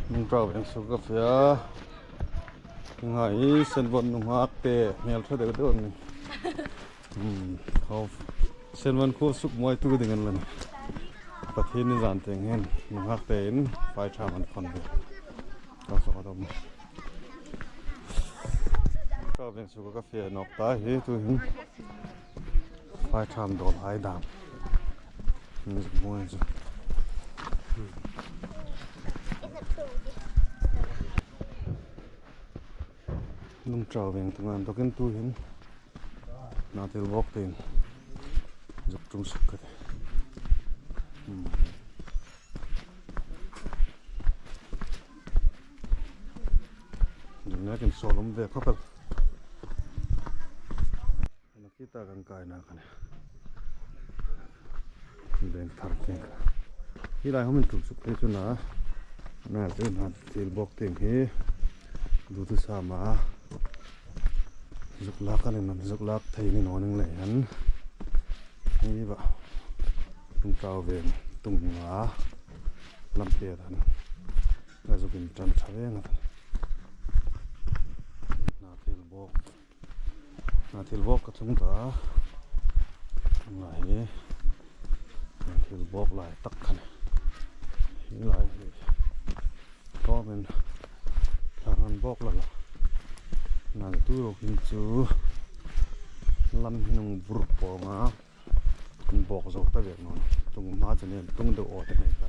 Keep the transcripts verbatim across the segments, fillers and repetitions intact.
Nungtrau Veng suk ka fe a. Ngai Senvon nunghak te hmel ṭha deu deu an nih. Hmm, khaw Senvon khuo sukmawitu ding an la nih. Pathienni zan tieng hin nunghak tein fai ṭha man khon ve. Ka suk a dam. Nungtrau Veng suk ka fe nawk ta hi tuhin. Fai ṭha an dawl hai dam. Music mawi chu. Nungtrau Veng tunga inthokin tuhin Hnathil Bawk tein zuk ṭhung suk ka tih. Hmm. Nungtrau Veng sawl um ve khawp el. Nakita kan kaina khan. Veng thar tieng. Hi lai hmun ṭhung suk thei chu a na. Na chu Hnathil Bawk tieng hi. Dutu sama. Zuk lak kan in zuk lak thei ni naw ning lei han. Hi va. Nungtrau Veng tunga. Lam te dan. Ka zuk inṭan ṭha ve ngat. Hnathil Bawk. Hnathil Bawk ka tlung ta. Ngai. Hnathil Bawk lai tak khan. Hi lai hi. Tawmin. Thlang an bawk la la. Nang tu ro hin chu. Lam hin hung bur pawng a. An bawk zo ta ve naw. Tung hma chu nen tung deu aw te nei ta.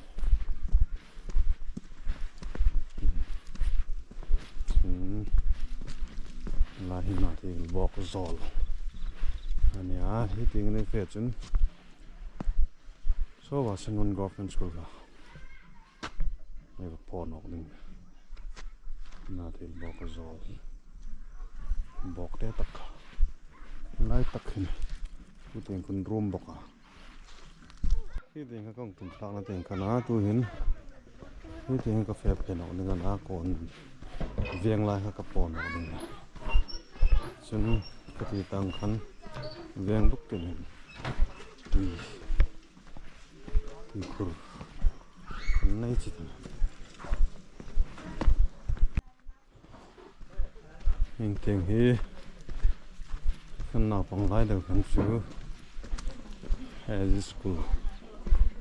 Hmm. Lai hi Hnathil Bawk zawl. A nia, hi tieng ni fe chun. Saw va Senvon Government School kha. Hei va po nawk ding. Hnathil Bawk zawl. Bawk te tak. Lai tak hin. Hi tieng khun room bawk a. Hi tieng kha kong tum thlakna tieng kha a na tuhin. Hi tieng kha ka fe phe nawk ding a na, kon veng lai kha ka po nawk ding a. Chun ka ti tang khan veng duk tin hin. Tui. Tui khur. Kan nei chi ta. Hieng tieng hi kan naupang lai deu khan chu A G school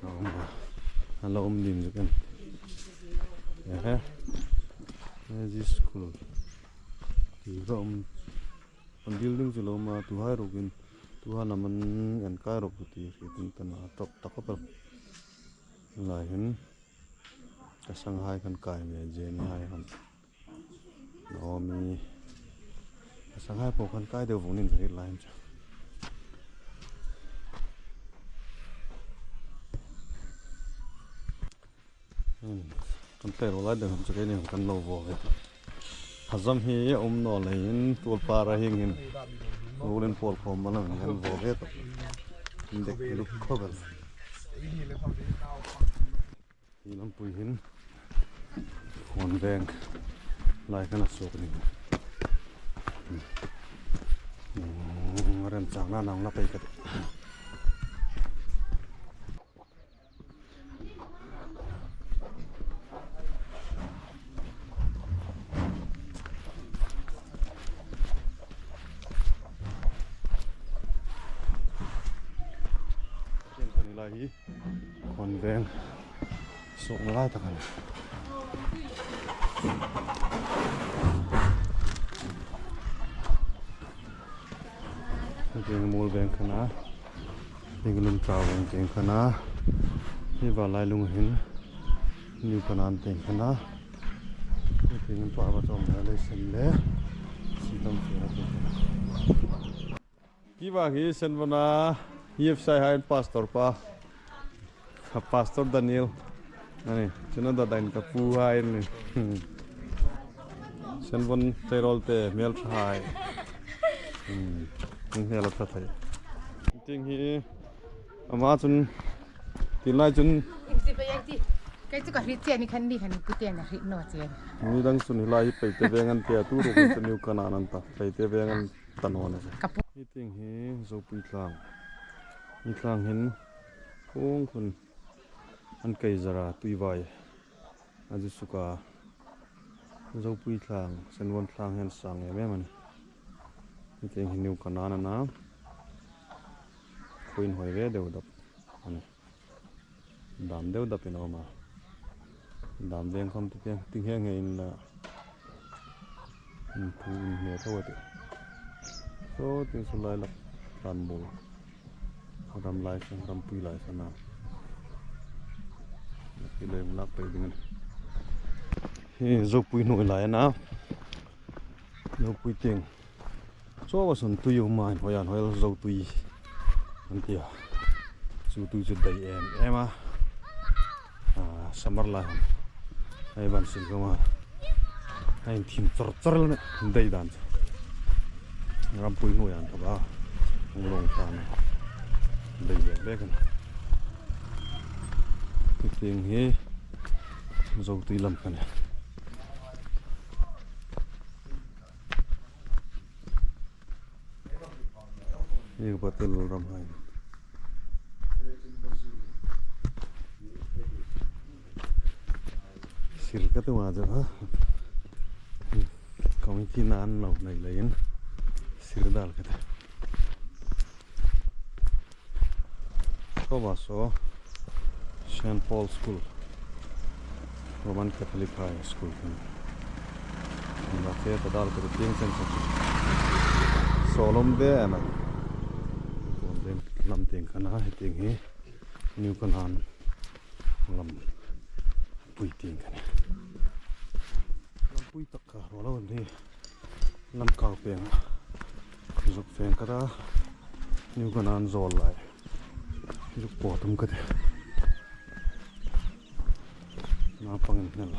a um a, a lo um dim zuk em. Ehe. A G school. Ti ka um. An building chu lo um a, tuhai rukin, tuhan a man an kai rawk chu ti hriet an ta a, tawp tak a pal. Lai hin ka sanghai khan kai ve, Jenny hai khan. Naomi. Ka sanghai po khan kai deu vawng ning ka hriet lai hin chu. Hmm. Kan tleirawl lai deu ham chu keini kan lo vaw ve. Hazam hi a um naw leiin tuolpar a hieng hin. Ruolin pawl khawm a lo kan vaw ve tawh. Dek luk khawp el. Hi lampui hin. Khawnveng. Lai kan a suok ni. Hmm. Remchangna nang la pei ka tih. Tieng khan hi lai hi Khawnveng suokna lai tak a nih. Tieng Muolveng khan a. Tieng Lungtlau veng tieng khan a. Hi va lai lung hin New Canaan tieng khan a. Tieng in pa va chawm le lei sen le. Si tam fe a tieng khan a. Hi va hi Senvona hi F C I hai pastor pa. Ka Pastor Daniel. Ani, chuna dadain ka pu hai ni. Hmm. Senvon tleirawl te hmel ṭha hai. Hmm. Hmel a ṭha thei. Tieng hi ama chun, tieng lai chun. Kei chu ka hriet che ni khan ni khan pu te na hriet naw che. Ni dang chun hi lai hi Paite veng an tia, tu ruok chu New Canaan an ta. Paite veng an ta naw ni. Ka pu. Hi tieng hi Zopui tlang. Hi tlang hin kung khun an kei zara tui vai. A zu suka Zopui tlang, Senvon tlang hin sang em em a nih. Hi tieng hi New Canaan a na. Khuo inhawi ve deu dap a nih. Dam deu dap in a um a. Dam veng khom ti tieng, ti nge nge in la. Inphu inhme tho a tih. Saw tieng saw lai lak tlan bul. Ram lai san, rampui lai san a. Ti leng lak pei ding a nih. Hi Zopui hnuoi lai a na. Zopui tieng. Saw va sun tui um a, inhawi a, inhawi el Zotui an ti a. Chu tui chu dai em em a. A, summer lai hang. Hei ban sil khom a. Hei thim char char el a nih, dai dan chu. Rampui hnuoi an thaw a. Hung long tan a. Dai bek bek a nih. Hi tieng hi Zotui lam kha nih. Hi ka patel ram hai. Sir ka tu ma jo ha. Committee nan lo nei leiin sir dal ka ta. Khawva saw Saint Paul School, Roman Catholic High School khan. Inla fe ta dal ka tieng chen chen. Saw lom ve a na. Lam tieng khan a, hi tieng hi New Canaan lampui tieng khan. Lampui tak ka ro lo ni. Lamkau peng. Zuk feng ka ta. New Canaan zawl lai. Zuk po tum ka ti. Naupang inhnel.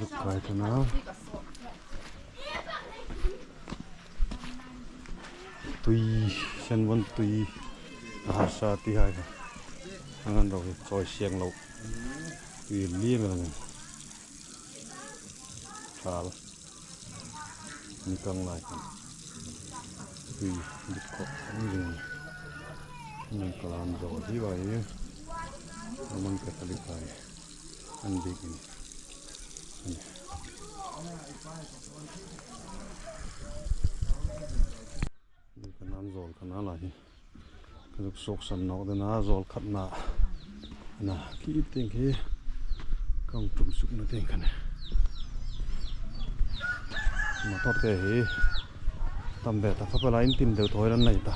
Zuk kai ta na. Tui, Senvon tui, a harsa ti hai. Ang an ro hi chawi siang lo. Tui liam el a nih. Thal. Ni kang lai khan. Tui dit khawp ang zing. Ni kang an zo hi vai. Roman Catholic hai. An bikin. Kan an zawl kan a la hi. Ka zuk suok san nawk dena zawl khatna. Na, khi tieng khi kan tum sukna tieng khan. Motor te hi tam ve ta, kha pala in tin deu thaw an nei ta.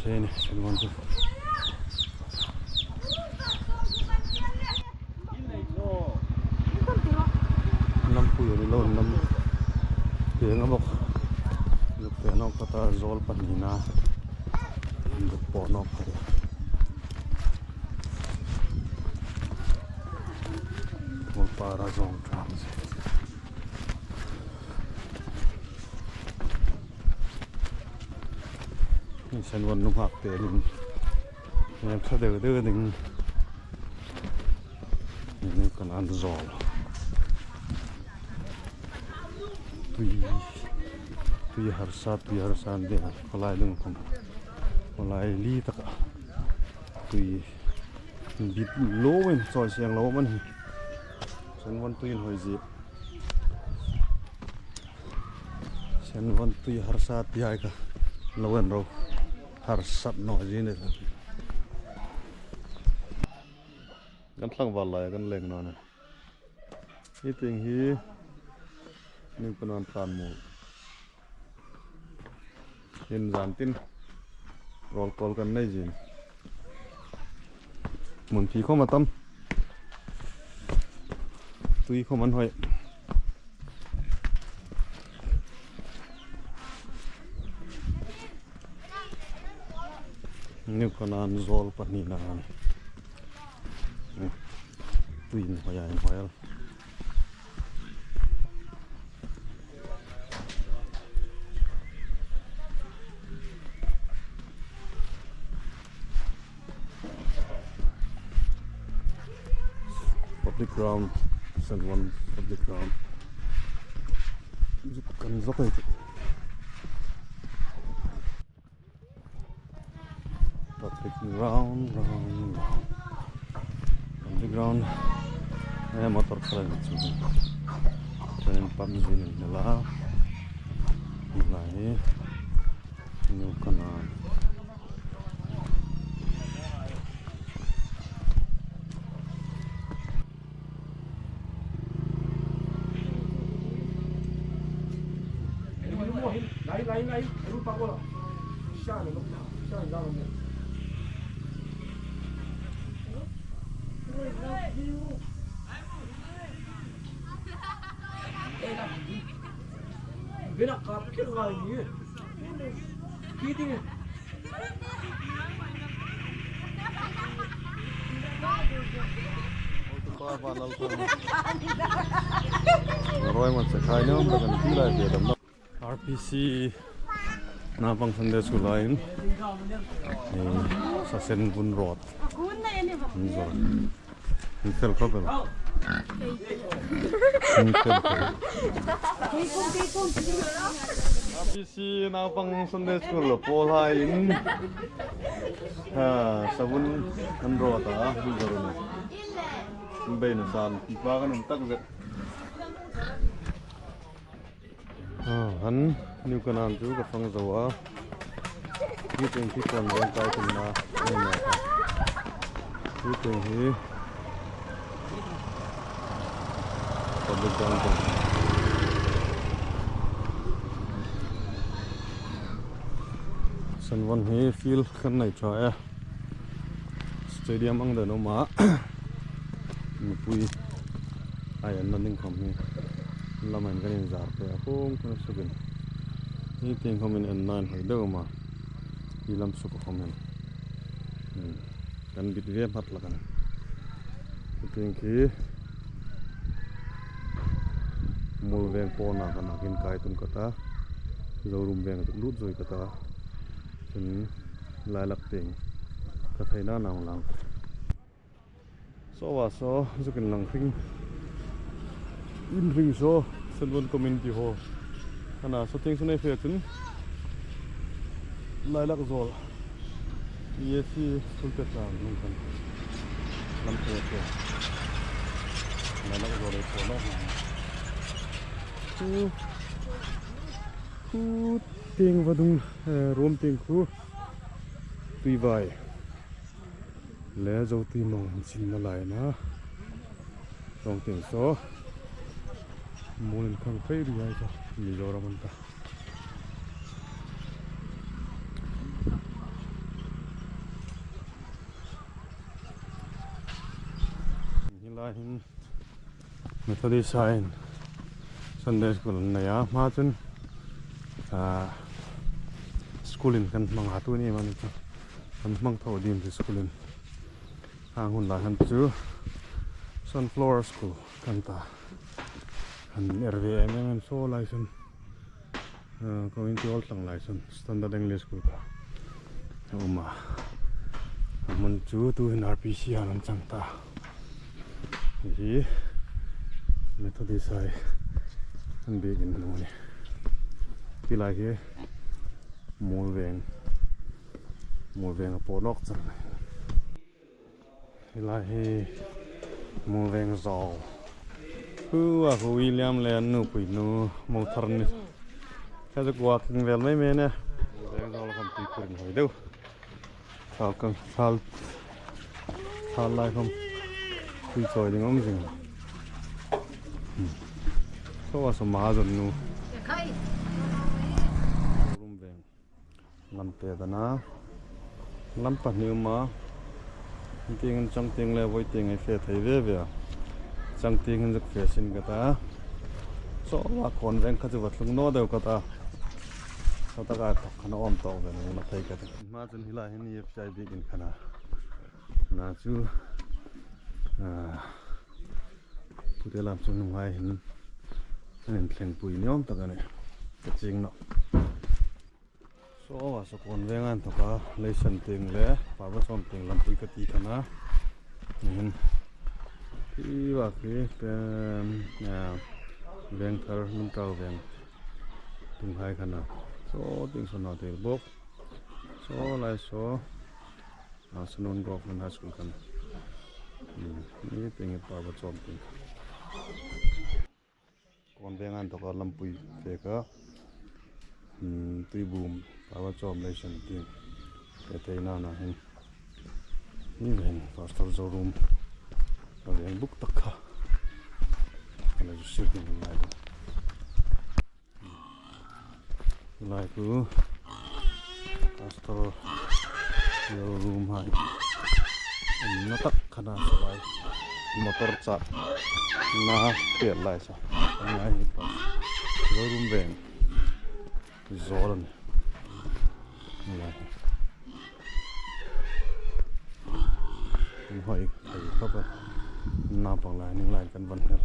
Thei ni, sin wan chu. Lampui a ni lo, lam tieng a bawk. Zuk fe nawk ka ta, zawl pahnina. Zuk po nawk ka ta. Hmun para zawng ṭan. Ni sen wan nunghak te ning. Ngen ṭha deu deu ding. Ni kan an zawl. Tui, tui harsa, tui harsa an ding. Khawlai ding khawm. Khawlai li taka. Tui bit lo in chawi siang lo man hi. Sen wan tui inhawi zie. Sen wan tui harsa ti hai ka. Lo en ro. Harsat naw zie ni. Kan tlangval lai kan leng naw ni. Hi tieng hi New Canaan Tlanmuol. Hin zan tin rawl kawl kan nei zin. Hmun phi khawm a tam. Tui khawm an hawi. New Canaan zawl pahnina. Tui inhawi a, inhawi a. Public ground, San Vuan public ground. Zuk kan zuk ei. Public ground, ground, ground. Public ground. Eh, motor khalai chu. Training pump zin in la. Lai. New Canaan. R P C Naupang Sunday School-in, eh, sasen vun rawt. An zawr. An fel khawp el. An fel khawp. R P C Naupang Sunday School-a pawlhaiin, ha, savun an rawt a, an zawr a nih. An beina san, pi pa kan um tak zet. Ah, an New Canaan chu ka fang zo a. Hi tieng hi kon rawng kai tum na. Hi tieng hi public ground. San Vuan hi field kan nei ṭha e. Stadium ang deu an um a. Mipui ai enna ding khawm hi. Lam an kan inzar pei a, khawng khawng sukin. Hi tieng khawm in enna an hoi deu a. Hi lam suk khawm in. Hmm. Kan bit ve hmat hlak a nih. Hi tieng khi Muolveng pawna kan a kin kai tum ka ta. Zorum Veng zuk lut zui ka ta. Chun Lailak tieng ka theina nang lang. Saw a saw, zuk inlang hring. Inring saw, San Vuan Community Hall. Ana, saw tieng saw nei fe chun. Lailak zawl. E A C school te tlang hnung khan. Lam fe fe. Lailak zawl ei thaw nawk. Khu, khu tieng vadung, eh, Rom tieng khu. Tuivai. Le Zotui Mawng an chinna lai a nih. Zawng tieng saw. Muol inkhang phei ri hai saw. Mizoram an ta. Hi lai hin Methodist-in Sunday School an nei a, hma chun, ah, school-in kan hmang a, tuni mani chu kan hmang tho ding chu school-in. Hang hun lai han chu Sunflower School kan ta. Han er ve em em saw lai chun. Ah, community hall tlang lai chun Standard English School ka um a. A hmun chu tuhin R P C-in an chang ta. Hi Methodist hai an biekin a ni. Hi lai hi Muolveng, Muolveng a paw nawk chang. Hi lai hi Muolveng zawl. Khu a khu William le an nupui nu mo thar ni. Ka zuk walking vel mei mei a nih. Muolveng zawl khawm tui phur in hoi deu. Thal kan, thal, thal lai khawm tui chawi ding um zing. Hmm. Saw a saw Mahajon nu. Rum veng. Lam pêk a na. Lam pahni um a. Tieng chang tieng le voi tieng ei fe thei ve ve a. Chang tieng hin zuk fe sin ka ta. Saw a kon veng kha chu va tlung naw deu ka ta. Saw taka thawk khan a awm tawk ve naw thei ka ta. Hma chun hi lai hin E F C I biekin khan a. Na chu, ah, pute lam chu nunghai hin an inthlengpui ni awm tak a nih. Ka chieng nawh. Saw a saw kon veng an thawk a, Leisan tieng le Parbasawm tieng lampui ka ti khan a. Hin Hi va khi pem, a, Vengthar Lamtau Veng tung hai khan a. Saw tieng saw naw tel bawk. Saw lai saw. A, Sanun Government High School khan. Hmm, ni tieng hi Parva Chawm tieng. Kawn Veng a inthoka lampui fe kha. Hmm, Tuibum, Parva Chawm lei san tieng. Fe thei nana hin. Ni veng, Pastor Zorum. Ka veng buk tak kha. Ka la ju sir ding lai. Lai khu Pastor Zorum hai. Umna tak khan a sa lai. Motor châk na pêl lai sa. Ngai hi Pastor Zorum veng. Zorum. Lai. Hoi, hoi, papa. Naupang lai, ni lai kan van hel.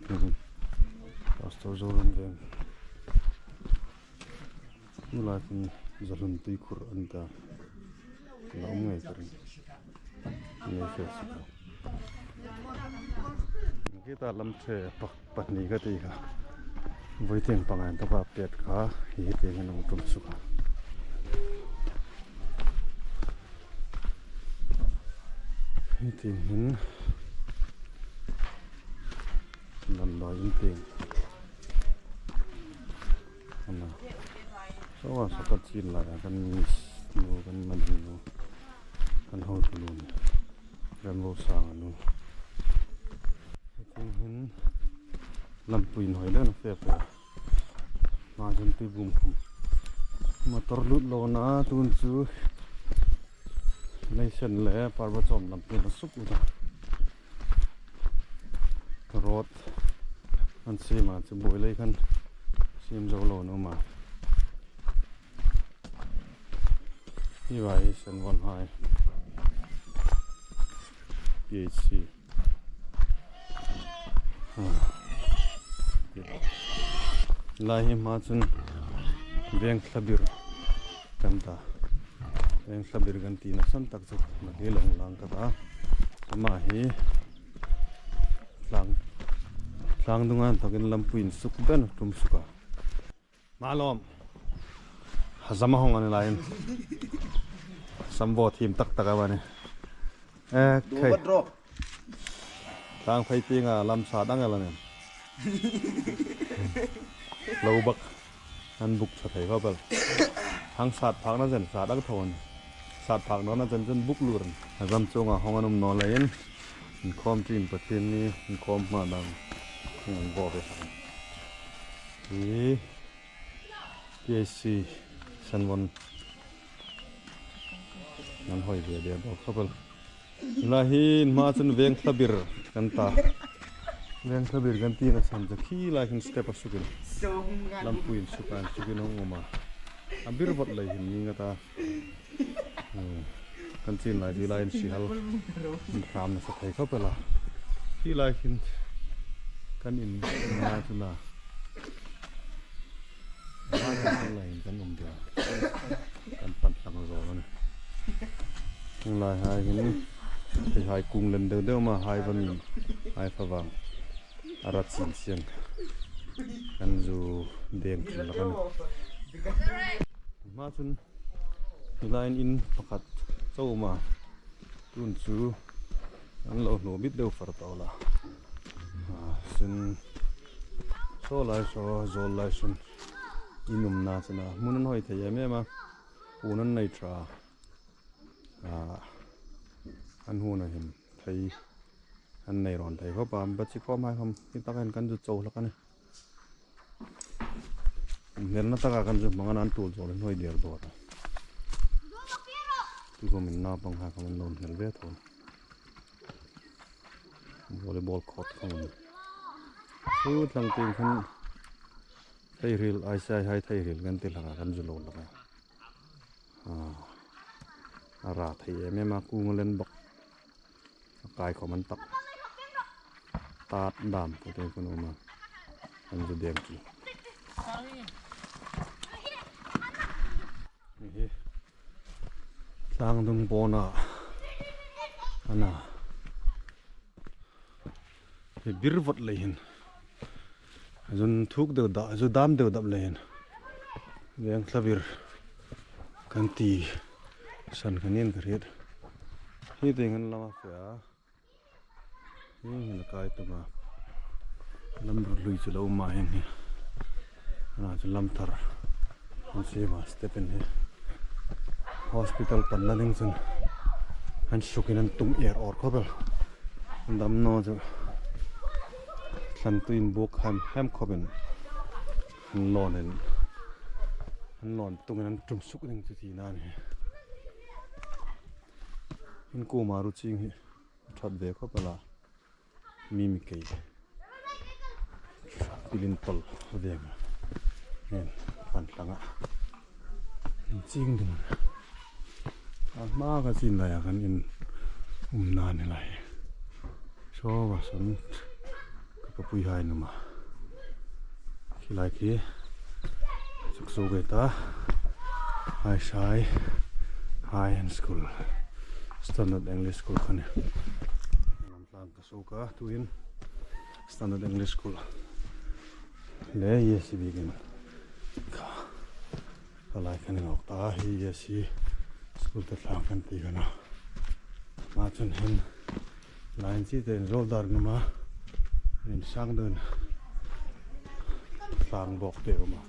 Mhm. Pastor Zorum veng. Nula kin Zalhun Tuikhur an ta. La um ngai ka ring. Ngai fe sa. Kita lam the pa, pahni ka ti kha. Voi tieng pangngai inthoka pet kha. Hi tieng hin hung tum suk a. Hi tieng hin. Lam dai in tieng. Ana. Saw a sa ka chin lai a kan miss nu, kan man nu. Kan hotu nu. Kan vo sang nu. Hi tieng hin lampui inhoi deu an fe fe. Hma chun Tuibum khum. Motor lut lo na tun chu. Lei san le Parva Chawm lampui a suk u ta. Road an siem a chu buoi lei khan siem zo lo an um a. Hi vai Sanvon hai. P H C. Ah. Lai hi hma chun Veng Thlabir kan ta. Veng Thlabir kan tina san tak chu ma hi long lang ka ta. Ama hi tlang, tlang dunga inthokin lampui insuk dan tum suk a. Malawm. Hazama hong ani lai in. Sam bo thim tak tak a bani. Eh, okay. Tlang phei tienga lam sa dang a la nen. Lo bak. An buk sa thei kha bel. Hang sat phak na zen sa dang thon. Sat phak na zen zen buk lur. Hazam chunga hong an um naw lai in. Inkhawm tin Pathien ni inkhawm hma dang. Hong bo ve. Hi. P H C Sanvon. An hoi ve ve bawk kha bel. Lai hi hma chun Veng Thlabir kan ta. Veng Thlabir kan tina san chu khi lai hin step a sukin. Lampui insuk a insukin hong um a. A bir vot lai hin ni nga ta. Hmm. Kan chin lai, hi lai in si hal. Kan hram nasa thei khawp el a. Hi lai hin kan in, in lai chu la. Lai kan, kan lai hin kan um dia. Kan pan thlang zo ni. Kan lai hai hin, hi hai kung len deu deu ma hai van, hai fa vang. A rat sin siang. Kan zu deng thin la kan. Hma chun hi lai in pakhat chau ma. Tun chu an lo hnu bit deu far tau la. A, sin saw lai saw, zawl lai sun. In umna chun a hmun an hoi thei em em a. Hun an nei ṭha. A, an hun a hin thei. An nei rawn thei khawp a, ba chi khawm hai khawm, hi tak hin kan zu chau hlak a ni. Hmelna taka kan zu hmang an tul zawl an hoi der dawr a. Tu khawm in naupang hai khawm an lo hmel ve tho. Volleyball court khawm. Chu tlang tieng khan thei hril, I C I hai thei hril kan ti hlak a kan zu lo hlak a. A, a ra thei em em a, kung a len bawk. A kai khawm an tak. Tat dam, kute kun um a. An zu deng chu. Hi. Tlang dung pawna. Ana. Hi bir vot lei hin. Zun thuk deu da, zu dam deu dap lei hin. Veng thla bir. Kan ti san kan in ka hriet. Hi ding han lama fe a. Hi hin kai tuma. Lam rut lui chu lo ma hin hi. Ana chu lam thar. An si ma step in hi. Hospital panna ding chun. An sukin an tung er or khop el. An dam naw chu. Thlan tuin buk ham, ham khopin. An lawn in. An lawn tungin an tum suk ding chu tina ni. In kuoma ru ching hi. That ve khop el a. Mi mi kei. Pilin pal veng. Nen, kan tlanga. Ching ding. A hma ka chin laia kan in umna ni lai. Saw va san ka papui hai numa. Khi lai khi. Suk su ve ta. Hai sai. Hai and school. Standard English School khan. Lam tlang ka suok a, tuin Standard English School le E S C biekin ka, ka lai kan inok ta, hi E S C school ta tlang kan ti ka naw. Ma chun hin line chi te inzawl dar numa, insang dun tlang bawk te um a.